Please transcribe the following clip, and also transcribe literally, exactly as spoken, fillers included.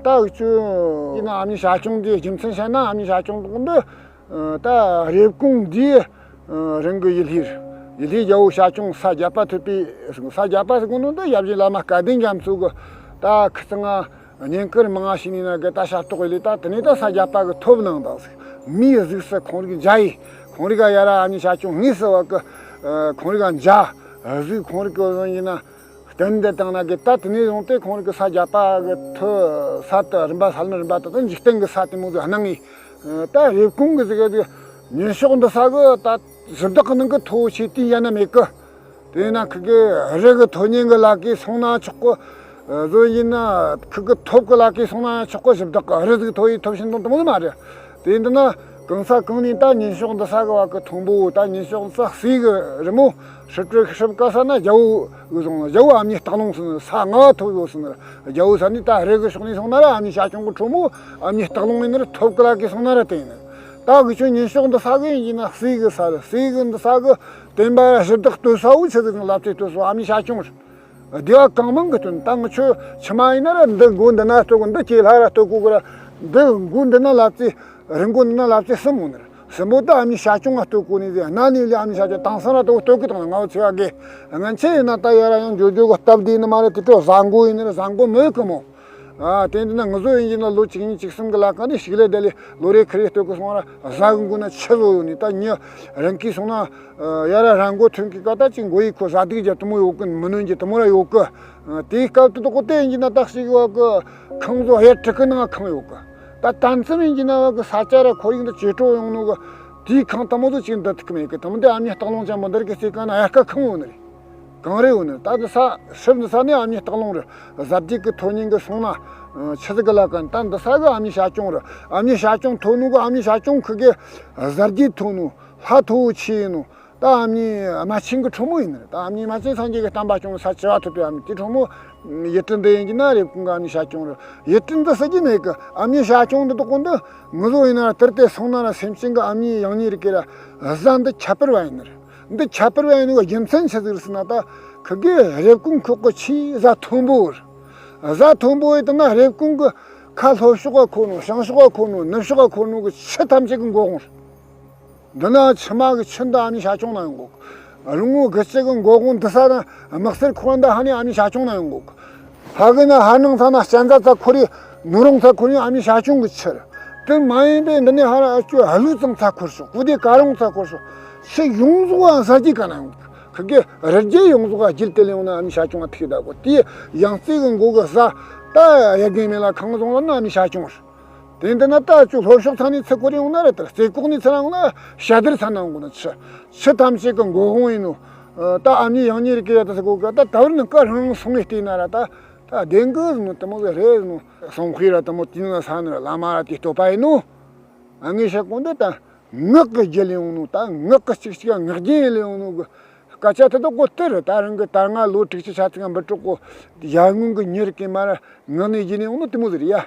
ད་འུ་ཅོ་ཡིན་ན་ཨ་མྱེས་ཞལ་གྱོང་འདི་རྒྱུ་མཚན་བཤད་ན། ཨ་མྱེས་ཞལ་གྱོང་འདི་ད་རེབ་གོང་འདི་རང་གི་ཡུལ་ལྷའི་ཡུལ་ལྷའི་རྒྱལ་པོ་ཞལ་གྱོང་ས་བརྒྱ་པ་ཐོབ་པའི། ས་བརྒྱ་པ་ཟེར་གོ་ནོ་འདི་ཡབ་གཞན་བླ་མ་སྐལ་ལྡན་རྒྱ་མཚོ་གི་ད་ཁི་ཚང་ང་བསྙེན་བཀུར་མང་ང་བྱས་ནས་ན་གི་ད་ཞབས་ཏོག་ཡེ་ལས། ད་དེ་ནས་ད་ས་བརྒྱ་པ་གི་ཐོབ་གནང་དང་ཟིག་མིའི་གཟུགས་སུ་ཁོང་རིག་མཇལ་ཡི། ཁོང་རིག་ག་ཡ་ར་ཨ་མྱེས་ཞལ་གྱོང་དངོས་སུ་བ་གི་ཁོང་རིག་ག་མཇལ། གཟུགས་ཁོང་རིག་གི་བཟོ་ཡིན་ན་སྟན་འདི་བཏང་ན་གི་ད་དེ་ནས་བཟུང་སྟེ་ཁོང་རིག་གི་ས་བརྒྱ་པ་གི་ཐོབ་ས་དེ་རིམ་པ་ས་ལམ་རིམ་པ་དེ་ད་འཇིག་རྟེན་གི་ས་དེ་མོ་ཟིག་གནང་ངེ། ད་རེབ་གོང་གི་ཟིག་གི་ཉིན་ཞག་འདི་ས་གི་ད་གཞི་བདག་གི་ནང་གི་མཐོ་བོ་ཆེ་དེ་ཡ་ན་མེད་གི། དེས་ན་ཁི་གེ་རི་གི་མཐོ་ཉན་གི་ལ་ཀའི་སོང་ན་ཆོག་གི། བཟོ་ཡིན་ན་ཁི་གེ་ཐོབ་གི་ལ་ཀའི་སོང་ན་ཆོག་གི། གཞི་བདག་གི་རི་ཟིག་མཐོ་ཡི་ཐོབ་ཤིན་ཏང་དེ་མོ་ཟིག་མ་རེད། དེ་འདི་ན་གང་ས་གང་ནས་ད་ཉིན་ཞག་འདི་ས་གི་བ་གི་མཐོན་པོ། ད་ཉིན་ཞག་འདི་ས་གསེར་གི་རི་མོ་ཧྲིབ་ཀྲི་ཧྲིབ་ཀ་ས་ན་རྒྱལ་པོ་གི་སོང་། རྒྱལ་པོ་ཨ་མྱེས་སྟག་ལུང་ཟེར་ནི་ས་ལྔ་བ་ཐོབ་ཡོད་ཟེར་ནི། རྒྱལ་པོ་ས་ནས་ད་རི་གི་ཕྱོགས་ནས་སོང་ན་ར་ཨ་མྱེས་ཞལ་གྱོང་གི་ཁྲོ་མོ་ཨ་མྱེས་སྟག་ལུང་ཡིན་ནི་ར་ཐོབ་གི་ལ་ཀའི་སོང་ན་ར་དེ་ཡིན་ནི། ད་གི་ཆོ་ཉིན་ཞག་འདི་ས་གི་ཡིན་ན་གསེར་གི་ས་རེད། གསེར་གི་འདི་ས་གི་བསྟན་པ་གཞི་བདག་སྟོད་ས་བོ་ཆི་ཟིག་ལབ་ཙེ་སྟོད་སོ་ཨ་མྱེས་ཞལ་གྱོང་རེད། སྡེ་བ་གང་མང་གི་སྟོན། ད་ང་ཆོ་ཕྱི་མ་ཡིན་ན་ར་འདི་མགོ་འདི་ན་སྟོད་གོ། འདི་ཁྱེད་ལྷ་ར་སྟོད་གོ་གི་ར། འདི་མགོ་འདི་ན་ལབ་ཙེ་རི་མགོ་འདི་ན་ལབ་ཙེ་གསུམ་མོ་ནི་ར། གསུམ་པོ་ད་ཨ་མྱེས་ཞལ་གྱོང་ང་སྟོད་གོ་ནི་ཟེར། ན་ནི་ལི་ཨ་མྱེས་ཞལ་གྱོང་དང་སང་ར་སྟོད་གོ་སྟོད་གི་དང་ང་བོ་ཆེ་བ་གི། ང་ཆེ་ཡིན་ན་ད་ཡ་ར་ཡང་ཇོ་ཇོ་གི་སྟབས་བདེ་ནི་མ་རེད། དེ་ཚོ་བཟའ་མགོ་ཡིན་ནི་ར། བཟའ་མགོ་མོད་གི་མོ། ཨ་དེ་འདི་ན་ང་ཚོ་ཡིན་གྱི་ན་ལོ་གཅིག་གཉིས་གཅིག་གསུམ་གི་ལ་ཀ་ནས་ཞིག་ལས་དེ་ལས་ལོ་རེ་ཁེ་རེ་སྟོད་གི་སོང་ར། བཟའ་གི་མགོ་ན་ཆི་བཟོ་ཡོད་ནི། ད་ཉི་རང་གིས་སོང་ན་ཡ་ར་རང་མགོ་ཐོན་གི་ཀ་ད་ཅིག་མགོ་ཡི་ཁོ་བཟའ་སྡིག་རྒྱ་དུ་མོ་ཡོད་གི། མི་ནོན་གྱི་དུ་མོ་ར་ཡོད་གི། དེའི་སྐབས་དུ་དོ་གོ་དེ་ཡིན་གྱི་ན་ད་ཞིག་བ་གི་ཁང་བཟོ་ཧེ་ཀྲི་གི་ནང་ཁང་ཡོད་གི། ད་ད་མཚམས་ཡིན་གྱི་ན་བ་གི་ས་ཆ་ར་ཁོར་ཡུག་འདི་ཇེ་སྤྲོ་ཡོང་ནོ་གི། དེའི་ཁང་དུ་མོ་དུ་ཅིག་འདི་ཐུག་མེད་གི། དུ་མོ་དེ་ཨ་མྱེས་སྟག་ལུང་ཅན་པོ་འདིར་གི་སའི་ཀ་ན་ཡ་ཀ་ཁང་ཡོད་ནི་རེད། གངས་རི་འོ་ནི། ད་འདི་ས་ཧྲིལ་འདི་ས་ནི་ཨ་མྱེས་སྟག་ལུང་རི་གཟར་རྒྱས་ཀྱི་མཐོ་ཉིན་གྱི་སོང་ན། ཆི་ཟིག་གི་ལ་ཀ་ནི་ད་འདི་ས་གི་ཨ་མྱེས་ཞལ་གྱོང་རི། ཨ་མྱེས་ཞལ་གྱོང་མཐོ་ནོ་གི། ཨ་མྱེས་ཞལ་གྱོང་ཁི་གི་གཟར་རྒྱས་མཐོ་ནོ། ལྷ་མཐོ་བོ་ཆེ་ཡིན་ནོ། ད་ཨ་མྱེས་རྨ་ཆེན་གྱི་ཁྲོ་མོ་ཡིན་ནི་རེད། ད་ཨ་མྱེས་རྨ་ཆེན་སངས་རྒྱས་ཀྱི་བསྟན་པ་སྐྱོང་ས་བྱེ་བ་ཐུབ་པའི་ཨ་མྱེས་དེ་ཁྲོ་མོ། ཡུལ་གྲུ་འདི་ཡིན་གྱི་ན་རེབ་གོང་གི་ཨ་མྱེས་ཞལ་གྱོང་རི། ཡུལ་གྲུ་འདི་ཟེར་གྱི་མེད་གི། ཨ་མྱེས་ཞལ་གྱོང་འདི་དོ་གོ་འདི་ང་ཚོ་ཡིན་ན་དེར་དེ་སོང་ན་ར་སེམས་ཅན་གྱི་ཨ་མྱེས་ཡང་ཉེ་རིགས་ཀྱི་ར་གཟའ་འདི་ཁྱད་པར་བ་ཡིན་ནི་རེད། འདི་ཁྱད་པར་བ་ཡིན་ནོ་རྒྱུ་མཚན་ཆི་ཟིག་རེད་ཟེར་ན། ད་ཁི་གེ་རེབ་གོང་ཁོག་གི་ཆེས་གཟའ་མཐོན་པོ་རེད། གཟའ་མཐོན་པོ་ཡིན་དང་ན་རེབ་གོང་གི་ཁ་ལྷོ་ཕྱོགས་ག་འཁོར་ནོ། བྱང་ཕྱོགས་ག་འཁོར་ནོ། ནུབ་ཕྱོགས་ག་འཁོར་ནོ་གི་ཆུ་ཐམས་ཅད་གི་མགོ་དགོང་རེད། འདི་ན་ཕྱི་མ་གི་ཆུ་འདི་ཨ་མྱེས་ཞལ་གྱོང་ན་ཡོང་གོ། རི་ངོ་དགུ་བཅུ་གི་མགོ་དགོང་འདི་ས་ན་དམག་སེར་ཁོ་འདི་ཧ་ནི་ཨ་མྱེས་ཞལ་གྱོང་ན་ཡོང་གོ། ཕ་གི་ན་ཧ་ནང་ཚ་ན་སྤྱན་རྫ་ཚ་འཁོར་ཡི། ནུ་རོང་ཚ་འཁོར་ཡི་ཨ་མྱེས་ཞལ་གྱོང་གི་ཆུ་རེད། དེ་མ་ཡིན་པའི་འདི་ནས་ཧ་ར་ཨ་ཅོ་ཧ་ལུ་ཙང་ཚ་འཁོར་ཤོག་གུ་དེ་ཀ་རོང་ཚ་འཁོར་ཤོག་ཆུ་ཡོངས་རྫོགས་ཨ་གཟར་རྒྱས་ཀ་ན་ཡོང་གི། ཁི་གེ་རི་རྒྱལ་ཡོངས་རྫོགས་ཨ་རྒྱུད་དེ་ལས་ཡོང་ན་ཨ་མྱེས་ཞལ་གྱོང་ཨ་ཐིག་ད་གོ། དེ་ཡང་རྩེ་གི་མགོ་གི་གཟའ་ད་ཡ་རྒན་མེ་ལ་ཁང་བཟུང་ལ་ན་ཨ་མྱེས་ཞལ་གྱོང་རེད། དེ་འདི་ན་ད་ཅུ་ལྷོ་ཕྱོགས་ཚང་ནས་ཚུར་འཁོར་ཡོང་ན་རེད། དེར་རྩེ་ཁོག་ནས་ཚུར་ཡོང་ན་ཤ་དར་ཚང་ན་ཡོང་གོ་ན་ཆུ་ཆུ་ཐམས་ཅད་ཀྱི་མགོ་དགོང་ཡིན་ནོ། ད་ཨ་མྱེས་ཡང་ཉེ་རིགས་ཀྱི་ཡ་ད་ཟེར་གོ་ག། ད་ད་བར་ནི་ཀ་རང་སོང་ངེ་བལྟས་ན་ར་ད་ད་བདེན་གི་ཟེར་ནོ། དེ་མོ་གི་རེད་ཟེར་ནོ། སོང་ཁུའི་ར་དེ་མོ་དེ་ན་ས་ནི་ར་བླ་མ་ར་དེ་བསྟོད་པ་ཡིན་ནོ། ཨ་ངས་བཤད་གོ་འདི་ད་ངག་གི་རྒྱུད་ལས་ཡོང་ནོ། ད་ངག་གི་གཅིག་གཅིག་ངག་རྒྱུན་ལས་ཡོང་ནོ་གི་སྐད་ཆ་དེ་ད་གོ་དེ་རེད། ད་རང་གི་ད་ང་ལོ་དྲུག་ཅུ་ཆ་ཚིག་འབུ་དྲུག་གོ་ཡར་སྔོན་གི་ཉེ་རིགས་ཀྱི་མ་ར་ངག་ནས་རྒྱུད་ལས་ཡོང་ནོ་དེ་མོ་ཟེར་ཡ།